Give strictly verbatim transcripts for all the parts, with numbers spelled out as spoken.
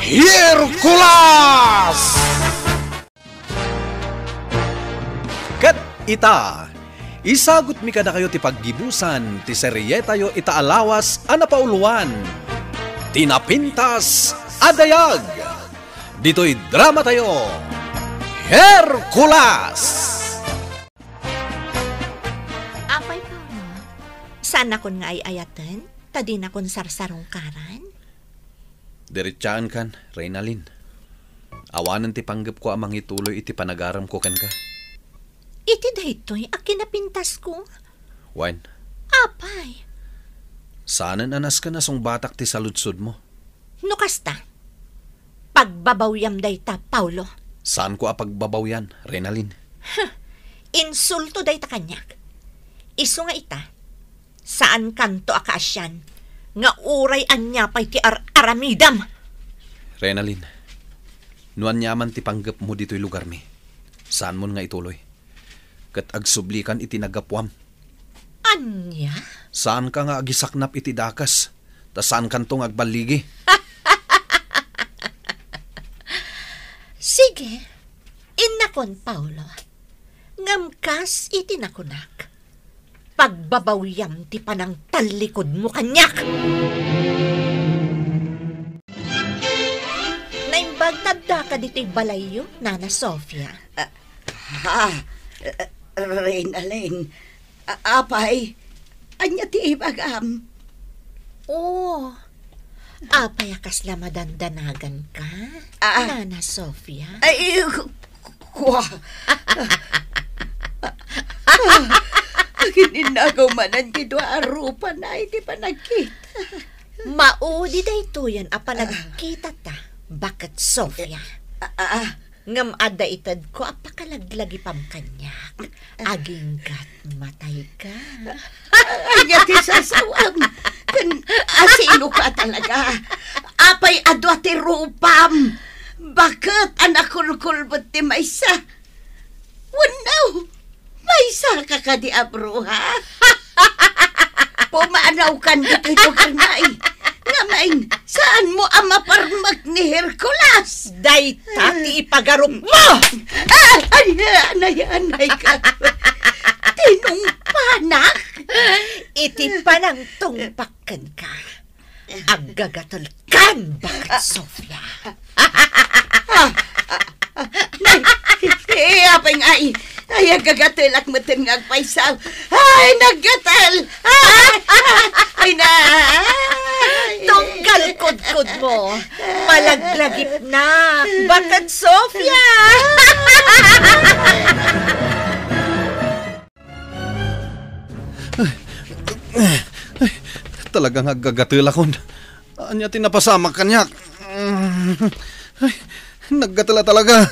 Hercules! Ket ita, isagutmi kadakayo ti paggibusan ti serietayo ita a lawas a napauluan, Ti Napintas a Dayag. Ditoy dramatayo, Hercules! Apay, Paolo, saannakon nga ay-ayaten, ta dinakon sarsarungkaran? Diretsaankan, Reynalyn. Awanen ti panggepko a mangituloy iti panagaramko kenka. Iti daytoy a kinapintasko? Wen. Apay? Saanen a nasken a sungbatak ti saludsodmo. No kasta, pagbabawyam dayta, Paolo. Saanko a pagbabawian, Reynalyn. Huh, insulto dayta kaniak. Isu nga ita, saankanto a kaasian nga uray ania pay ti ar-aramidam. Reynalyn, no aniaman ti panggepmo ditoy lugarmi, saanmon nga ituloy. Ket agsublikan iti naggapuam. Ania? Saanka nga agisaknap iti dakes, ta saankanto nga agballigi. Sige, innakon, Paolo. Ngem kas iti nakunak, pagbabawyam ti panangtallikudmo kaniak. Naimbag ta addaka ditoy balayyo, Nana Sofia. Ah, ha? Eh, eh, Reynalyn, a-, apay, ania ti ibagam? Oh, apay a kasla madandanaganka, Ah. Nana Sofia? Ay, ku-, ku-, kua. Agin-innagaw manen ti dua a rupana iti panagkita. Maudi daytoyen a panagkitata, baket Sofia. Ah, ah, ah. Ngem adda itedko a pakalaglagipam kaniak. Aginggat matayka. Ania ti sasawam? Ken asinoka talaga? Apay a dua ti rupam? Baket a nakulkulbet ti maysa? Wenno, maysaka kadi a bruha? Pumanawkan ditoy lugannay. Ngamin, saanmo a maparmek ni Hercules? Dayta ti ipagarupmo! Ah, ay, anay, anay ka. Tinungpanak? Iti panangtungpak kenka, aggagatelkan, baket Sofia. Nay, eh, apay nga, ay, ay, aggagatelak metten nga agpaysaw. Ay, naggatel! Ay, ay, nay! Tunggal kudkudmo, malaglagipna, baket Sofia! Ay, ay, talagang aggagatelakon. Ania ti napasamak kaniak? Ay, naggatel a talaga.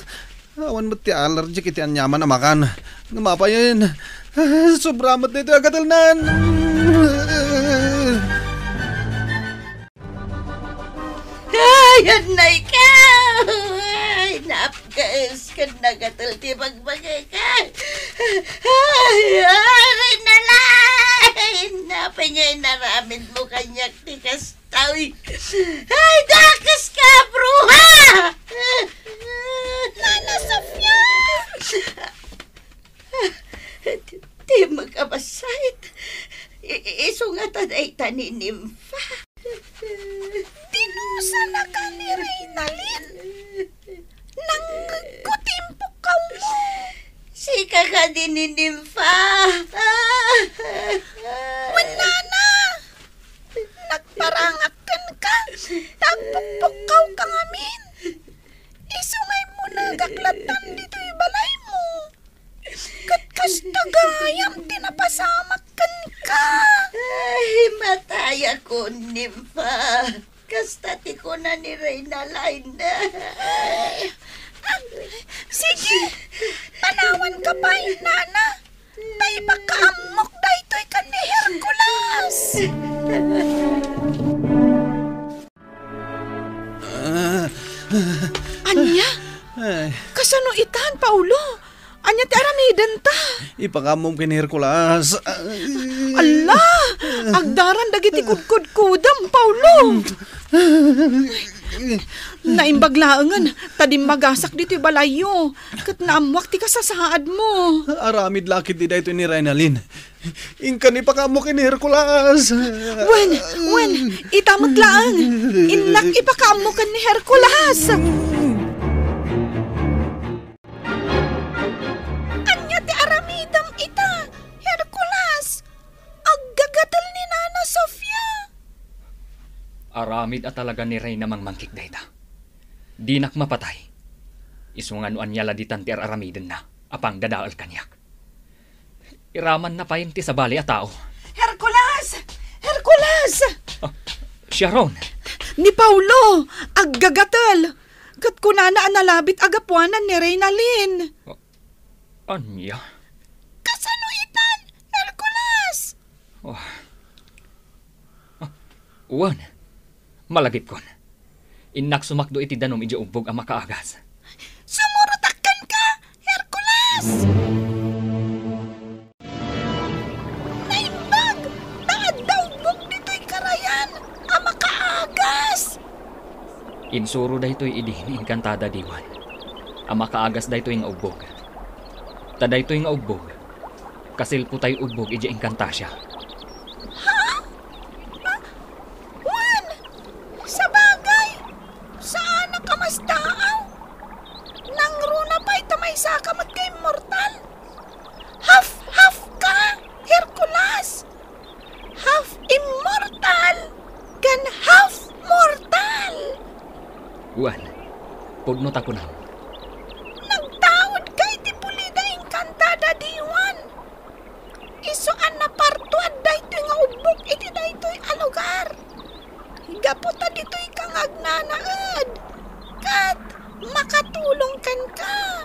Awan met ti allergic iti aniaman a makan. Ngem apayen, sobra met daytoy a gatelnan. Ay, anay ka! Ay, napkes ken nagatel ti bagbagek. Ay, ay, Rinalay! Napay nga inaramid mo kaniak ti kasta? Ay, ay, dakes ka, bruha! Nana Sofia! Ti, ti makabassit. I-, isu ngata dayta ni Nimfa. Dinusanaka ni Reynalyn. Nangngegko ti impukkawmo. Sika kadi ni Nimfa. Wen, nana, nagparangak kenka, ta agpukpukkawka ngamin. Isu nga immunegak lattan ditoy balaymo. Ket kasta gayam ti napasamak kenka. Ay, matayakon, Nimfa. Kasta ti kuna ni Reynalyn. Ay, ag-, sige, panawanka pay, nana. Ta ipakaammok daytoy ken ni Hercules. Ah. Ania? Ay. Kasano itan, Paolo? Ania ti aramidenta? Ipakaammom ken ni Hercules. Alla! Agdaran dagiti kudkudkudam, Paulo! Naimbag laengen ta dimmagasak ditoy balayyo, ket naammoak ti kasasaadmo. Aramid la ketdi daytoy ni Reynalyn. Inkan ipakaammo ken ni Hercules. Wen, wen, ita met laeng. Innak ipakaammo ken ni Hercules. Ania ti aramidem ita, Hercules? Aggagatel ni Nana Sofia. Aramid a talaga ni Reyna Mangmangkik dayta. Dinak mapatay. Isu nga no ania la ditan ti ar-aramidenna a pangdadael kaniak. Iramanna pay ti sabali a tao. Hercules! Hercules! Ah, Sharon! Ni Paulo, aggagatel. Ket kunana a nalabit a gapuanan ni Reynalyn. Ah, ania? Kasano itan, Hercules? Ah. Ah, wen, malagipkon. Innak sumakdo iti danum idiay ubbog a makaagas. Sumurotak kenka, Hercules! Naimbag ta adda ubbog ditoy karayan a makaagas! Insuro daytoy idi ni Encantada Diwan a makaagas daytoy nga ubbog. Ta daytoy nga ubbog, kasilpo tay ubbog idiay Encantasia. Ha? Ah, wen, sabagay, saanak a masdaaw. Nangruna pay ta maysaka met nga immortal. Half-half ka, Hercules! Half immortal ken half mortal! Wen, pudno ta kunam. Nagtaudka iti pulida Encantada Diwan. Isu a napartuad daytoy nga ubbog iti daytoy a lugar. Gapu ta ditoyka nga agnanaed, ket makatulong kenka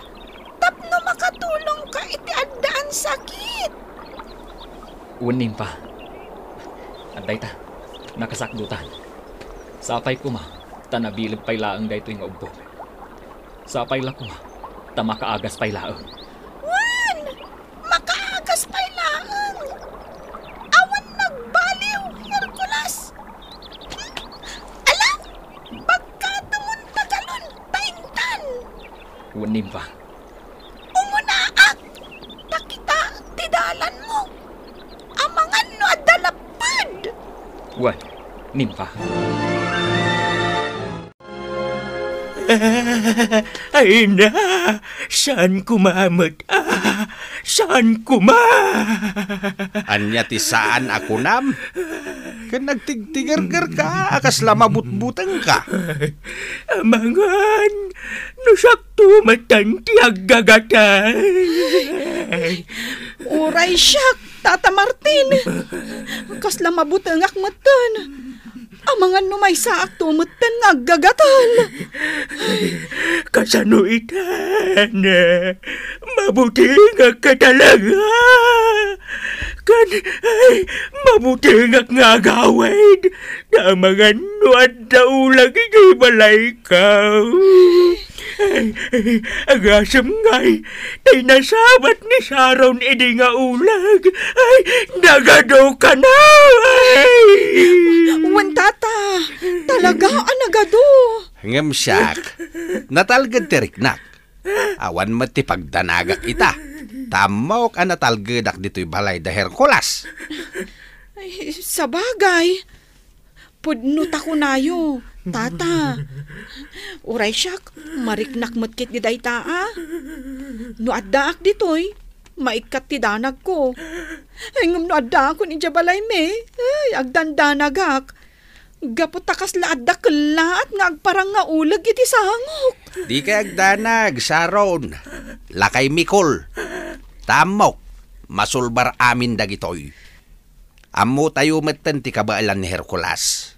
tapno makatulongka iti addaan sakit. Wen, Nimfa. Adda ita, nakasakdotan. Sapay koma ta nabileg pay laeng daytoy nga ubbog. Sapay la koma ta makaagas pay laeng. Wen, makaagas pay laeng. Awan nagbaliw, Hercules. Ala, pagkatumon tagalon, taintan. Wen, Nimfa. Umunaak, ta kita ti dalanmo. Amangan no adda lapped. Wen, Nimfa. Ay na, saan koma met? Ah, saan koma? Ania ti saan a kunam? Ken nagtigtigergerka a kasla mabutbutengka. Amangan, no siakto metten ti aggagatel. Uray siak, Tata Martin. Kasla mabutengak metten. Amangan no maysaakto metten nga aggagatel. Kasano itan? Mabutengak ka talaga. Ken, ay, mabutengak nga agawid. Ta amangan no adda ulag idiay balayko. Ay, ay, agasem ngay, tay nasabat ni Sharon idi nga ulag. Ay, nagadu kano, ay! Wen, Tata, talaga a nagadu. Ngem siak, natalged ti riknak. Awan met ti pagdanagak ita. Ta ammok a natalgedak ditoy balay da Hercules. Ay, sabagay. Pudno ta kunayo, Tata. Uray siak, mariknak met ketdi dayta a. No addaak ditoy, maikkat ti danagko. Ay, ngem no addaakon idiay balaymi, ay, agdandanagak. Gapu ta kasla adda kellaat nga agparang nga uleg iti sangok. Dikay agdanag, Sharon. Lakay mikol. Ta ammok, masulbar amin dagitoy. Ammotayo metten ti kabaelan ni Hercules.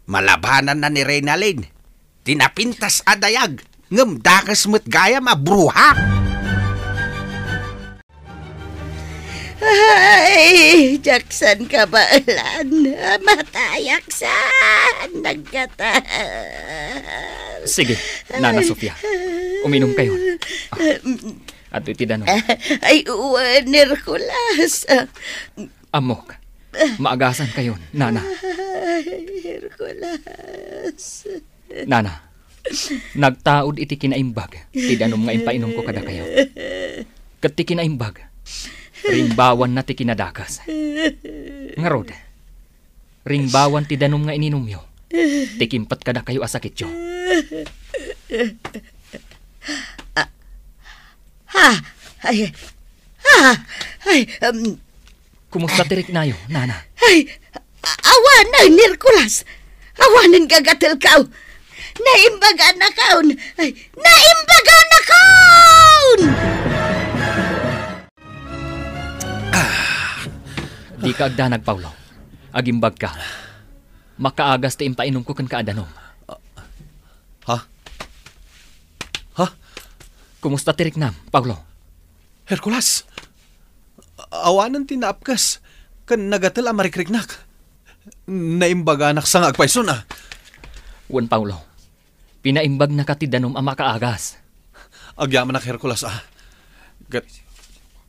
Malabananna ni Reynalyn. Ti napintas a dayag, ngem dakes met gayam a bruha. Ay, diaksan kabaelan. Matayaksan. Naggatal. Sige, Nana Sofia. Uminom kayo. Adtoy ti danum. Ay, wen, Hercules. Ah. Ammok. Maagasankayon, nana. Ay, Hercules. Nana, nagtaud iti kinaimbag ti danum nga impainumko kadakayo. Ket ti kinaimbag, rimbawanna ti kinadakes. Ngarud, rimbawan ti danum nga ininumyo ti kimpet kadakayo a sakityo. Ah, ha, ay, ha, ay, um, Kumusta ti riknayo, nana? Ay, a-, awanen, Hercules! Awanen gagatelkaw! Naimbaganakon! Ay, naimbaganakon! Dika agdanag, Paulo. Agimbagka. Makaagas ti impainumko kenka a danum. Ha? Ha? Kumusta ti riknam, Paulo? Hercules! Awanen ti naapkes ken nagatel a marikriknak. Naimbaganak sa nga agpayson a. Wen, Paulo. Pinaimbagnaka ti danum a makaagas. Agyamanak, Hercules a. Ket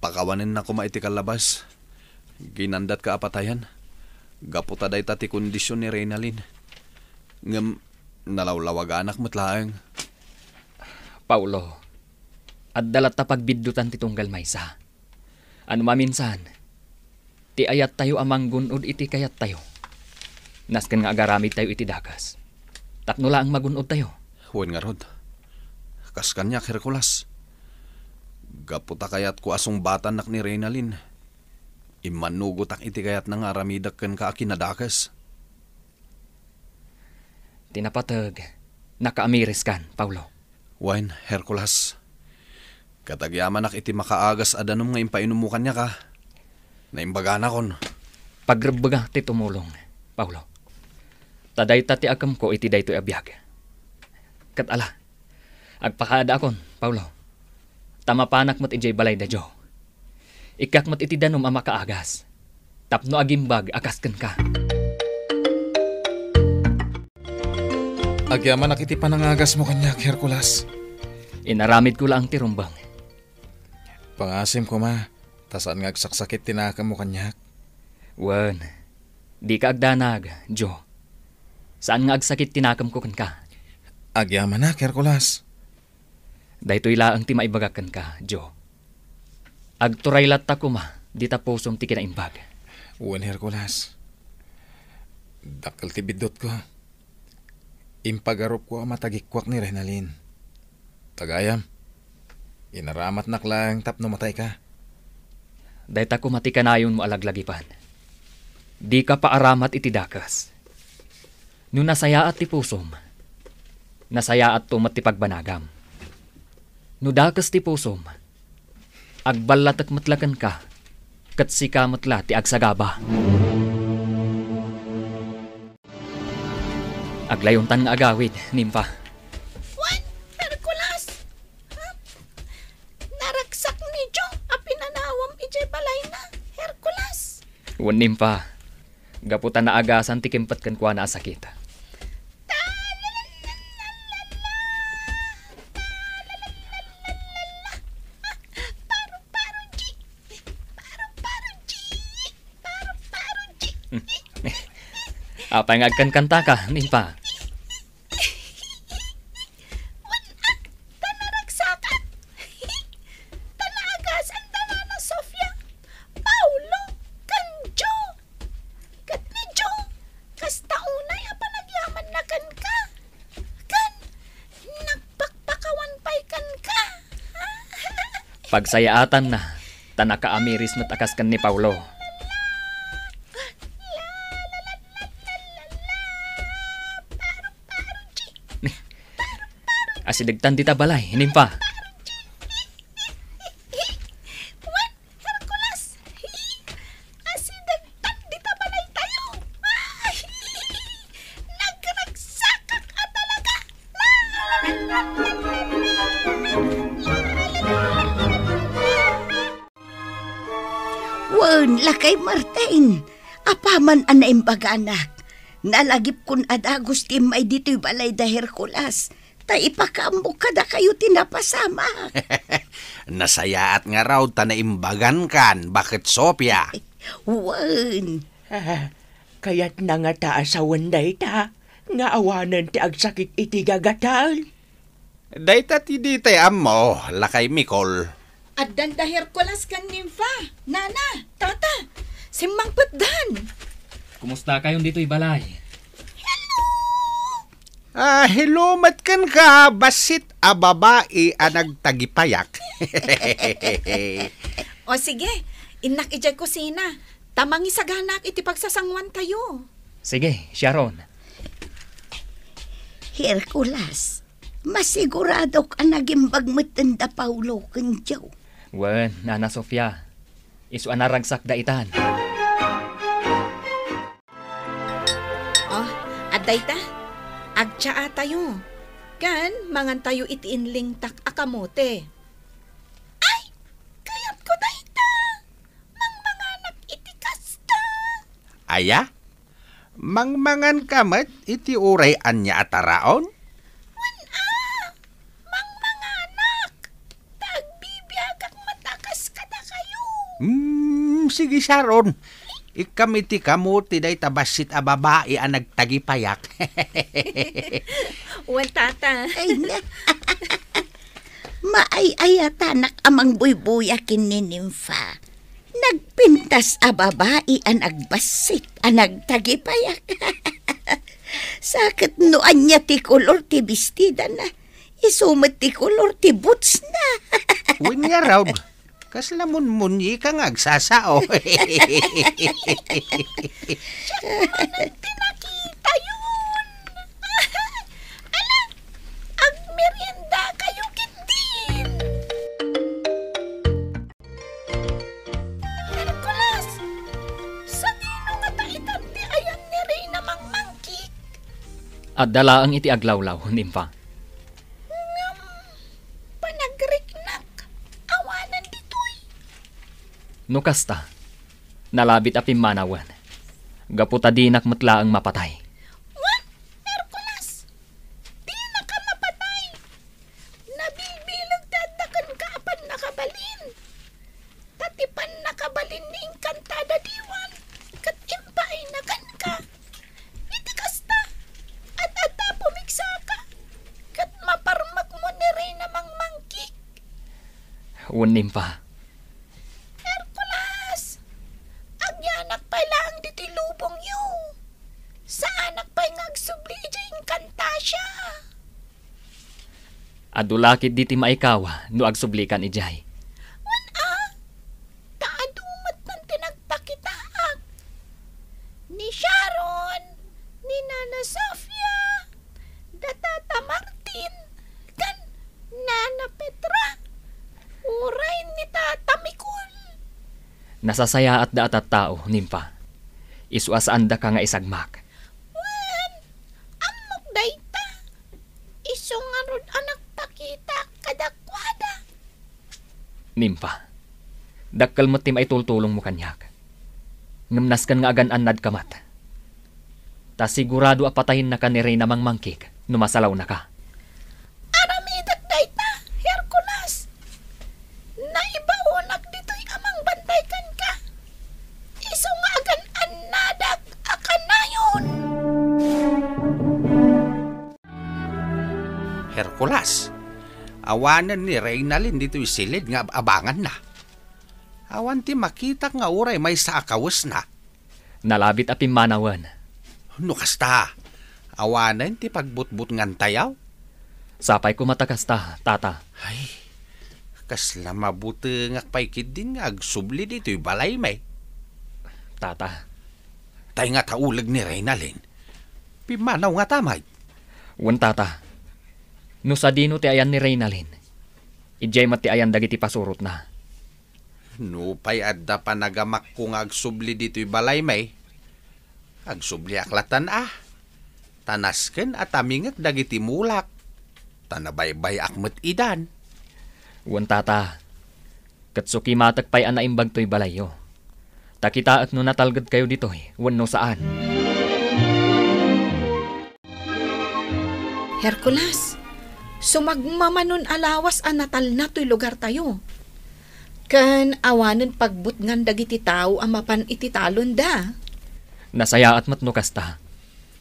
pakawanennak koma iti kallabas. Ginandatka a patayen. Gapu ta dayta ti kondision ni Reynalyn. Ngem nalawlawaganak met laeng. Paulo, adda latta pagbiddutan ti tunggal maysa. A no maminsan, ti ayattayo a manggun-od iti kayattayo. Nasken nga agaramidtayo iti dakes. Tapno laeng magun-odtayo. Wen ngarud. Kas kaniak, Hercules. Gapu ta kayatko a sungbatannak ni Reynalyn, immanugotak iti kayatna nga aramidek kenka a kinadakes. Ti napateg, nakaamiriskan, Paulo. Wen, Hercules. Ket agyamanak iti makaagas a danum nga impainummo kaniak a. Naimbaganakon. Pagrebbega ti tumulong, Paulo. Ta dayta ti akemko iti daytoy a biag. Ket ala, agpakaadaakon, Paulo. Ta mapanak met idiay balay da Joe. Ikkaak met iti danum a makaagas, tapno agimbag a kas kenka. Agyamanak iti panangagasmo kaniak, Hercules. Inaramidko laeng ti rumbeng. Pangasim koma, ta saan nga agsaksakit ti nakemmo kaniak. Wen, dika agdanag, Joe. Saan nga agsakit ti nakemko kenka. Agyamanak, Hercules. Daytoy laeng ti maibagak kenka, Joe. Agturay latta koma dita pusom ti kinaimbag. Wen, Hercules. Dakkel ti biddutko. Impagarupko a matagikkuak ni Reynalyn. Ta gayam, inaramatnak laeng tapno matayka. Dayta koma ti kanayonmo a laglagipan. Dika paaramat iti dakes. No nasayaat ti pusom, nasayaatto met ti pagbanagam. No dakes ti pusom, agballatek met la kenka, ket sika met la ti agsagaba. Aglayontan nga agawid, Nimpa. Wen, Hercules! Ha? Naragsak ni Joe a pinanawam idiay balayna, Hercules! Wen, Nimpa. Gapu ta naagasan ti kimpet kenkuana a sakit. Apay nga agkankantaka, Nimpa? Wen-ak, ta naragsakan. Ta naagasan da Nana Sofia, Paulo, ken Joe. Ket ni Joe, kasta unay a panagyamanna kenka. Ken nagpakpakawan pay kenka. Pagsayaatanna, ta nakaamiris met a kas ken ni Paulo. Asidegtan dita balay, Nimpa. Wen, Hercules, asidegtan dita balaytayo. Nagragsakak a talaga. Wen, lakay Martin, apaman a naimbaganak, nalagipkon a dagus ti immay ditoy balay da Hercules. ta ipakaammok kadakayo ti napasamak. Nasayaat ngarud ta naimbagankan, baket Sofia. Wen. Ah, kayatna ngata a sawen dayta, nga awanen ti agsakit iti gagatal. Dayta ti ditay ammo, lakay Mikol. Addan da Hercules ken Nympha, nana, tata, simmangpetdan. Kumustakayon ditoy balay? Hello! Ah, hello met kenka, bassit a babai a nagtagipayak. O sige, innak idiay kusina, ta mangisaganak iti pagsasanguantayo. Sige, Sharon. Hercules, masiguradok a nagimbag metten da Paulo ken Joe. Wen, Nana Sofia, isu a naragsak daitan. Oh, adda ita. Agtsaatayo. Ken mangantayo iti inlingtak a kamote. Ay, kayatko dayta. Mangmanganak iti kasta. Aya? Mangmanganka met iti uray ania a taraon? Wen a, mangmanganak. Ta agbibiagak met a kas kadakayo. Hmm, sige, Sharon. Ikkam iti kamote dayta bassit a babai a nagtagipayak. Wen, tata. Ay, na. Maay-ayatanak a mangbuybuya ken ni Nympha. Nagpintas a babai a nagbassit a nagtagipayak. Sa ket no ania ti kolor ti bestidana, isu met ti kolor ti bootsna. Wen ngarud, kasla munmunyika nga agsasao. Siak manen ti nakitayon. Ala, agmeriendakayo ketdin. Hercules, sadino ngata itan ti ayan ni Reyna Mangmangkik? Adda laeng iti aglawlaw, Nympha. Ngem, panagriknak, awanen ditoy. No kasta, nalabit a pimmanawen. Gapu ta dinak met laeng mapatay. Wen, Hercules, dinaka mapatay. Nabilbileg ti adda kenka a pannakabalin. Ta ti pannakabalin ni Encantada Diwan ket impaayna kenka. Iti kasta, ad-adda pumigsaka ket maparmekmo ni Reyna Mangmangkik. Wen, Nympha. Hercules, agyanak pay laeng ditoy lubongyo. Saanak pay nga agsubli idiay Encantasia. Adu la ketdi ti maikaw no agsublikan idiay. Wen a, ta adu metten ti nagpakitaak. Ni Sharon, ni Nana Sofia, da Tata Martin, ken Nana Petra, uray ni Tata Mikol. Nasasayaatda a tattao, Nympha. Isu a saandaka nga isagmak. Wen, ammok dayta. Isu ngarud a nagpakita kadakuada. Nympha, dakkel met ti maitultulongmo kaniak. Ngem nasken nga agan-annadka met. Ta sigurado a patayennaka ni Reyna Mangmangkik no masalawnaka. Aramidek dayta, Hercules. Naibaonak ditoy a mangbantay kenka. Isu nga agan-annadak a kanayon. Hercules, awanen ni Reynalyn ditoy silid nga ab-abanganna. Awan ti makitak nga uray maysa a kawesna. Nalabit a pimmanawen. No kasta, awanen ti pagbutbutngantayo? Sapay koma ta kasta, Tata. Ay, kasla mabutengak pay ketdin nga agsubli ditoy balaymi. Tata. Tay nga ta uleg ni Reynalyn. Pimmanaw ngata met. Wen, Tata. No sadino ti ayan ni Reynalyn, idiay met ti ayan dagiti pasurotna. Nupay adda panagamakko nga agsubli ditoy balaymi, agsubliak latta, a. Ta nasken a tamingek dagiti mulak, ta nabaybay-ak met idan. Wen, Tata, ket sukimatek pay a naimbag toy balayyo. Ta kitaek no natalgedkayo ditoy wenno saan. Hercules, Sumagmamanon a lawas a natalna toy lugartayo. Ken awanen pagbutngan dagiti tao a mapan iti talonda. Nasayaat met no kasta,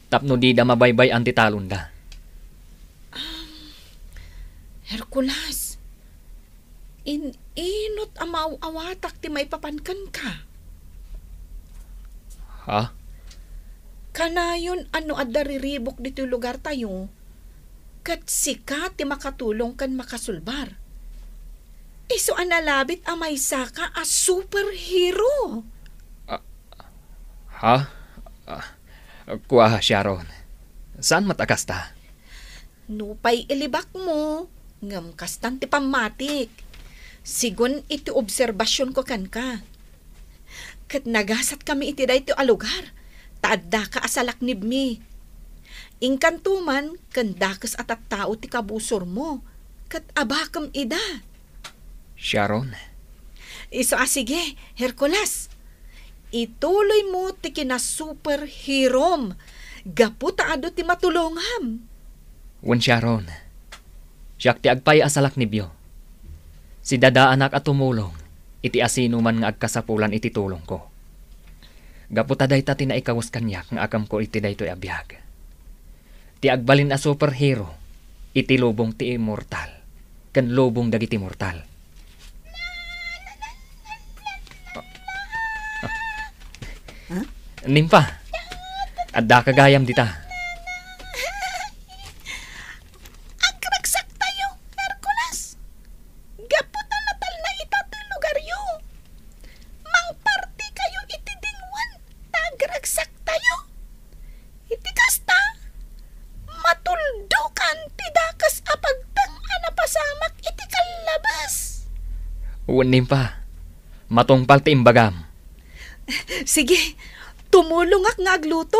tapno dida mabaybay-an ti talonda. Hercules, in-inot a maaw-awatak ti maipapan kenka. Ha? Kanayon a no adda riribuk ditoy lugartayo, ket sika ti makatulong ken makasulbar. Isu a nalabit a maysaka a superhero. Ah, ha? Ah, kua, Sharon. Saan met a kasta? Nupay ilibakmo, ngem kastan ti pammatik. Sigun iti obserbasionko kenka. Ket nagasatkami iti daytoy a lugar, ta addaka a salaknibmi. Inkanto man ken dakes a tattao ti kabusormo, ket abakem ida. Sharon. Isu a sige, Hercules. Ituloymo ti kinasuperherom gapu ta adu ti matulongam. Wen, Sharon. Siak ti agpaay a salaknibyo. Sidadaanak a tumulong iti asinoman nga agkasapulan iti tulongko. Gapu ta dayta ti naikawes kaniak nga agamko iti daytoy a biag. Ti agbalin a superhero iti lubong ti immortal ken lubong dagiti mortal. Ha? Nympha, addaka gayam dita. Agragsaktayo, Hercules. Gapu ta natalna ita ti lugaryo. Mangpartikayo iti dinwan ta agragsaktayo. Iti kasta, matuldokan ti dakes a pagteng a napasamak iti kallabas. Wen, Nympha, matungpal ti imbagam. Sige, tumulongak nga agluto.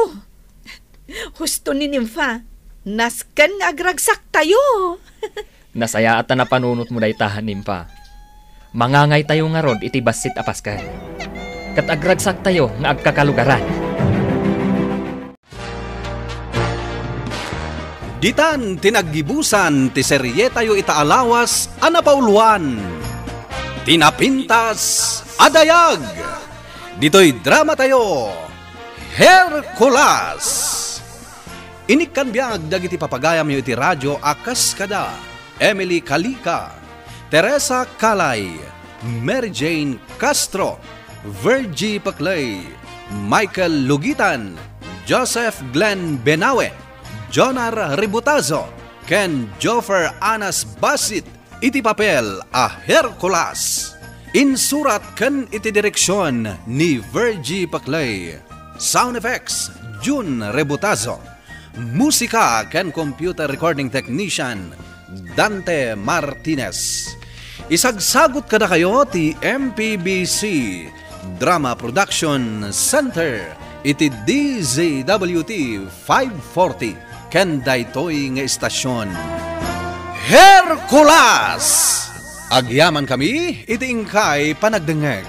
Husto ni Nympha, nasken nga agragsaktayo. Nasayaat ta napanunotmo dayta, Nympha. Mangangaytayo ngarud iti bassit a pasken. Ket agragsaktayo nga agkakalugaran. Ditan ti naggibusan ti serietayo ita a lawas a napauluan, Ti Napintas a Dayag. Ditoy dramatayo, Hercules. Inikkan biag dagiti papagayamyo iti radio a kas kada Emily Calica, Teresa Calay, Mary Jane Castro, Virgie Paclay, Michael Lugitan, Joseph Glenn Benawe, Jonar Ributazo, ken Joffer Anas Basit iti papel a Hercules. Insurat ken iti direksion ni Virgie Paclay. Sound effects, Jun Rebutazo. Musika ken computer recording technician, Dante Martinez. Isagsagut kadakayo ti M P B C Drama Production Center iti D Z W T five forty ken daytoy nga istasion. Hercules! Agyamankami iti inkay panagdengngeg.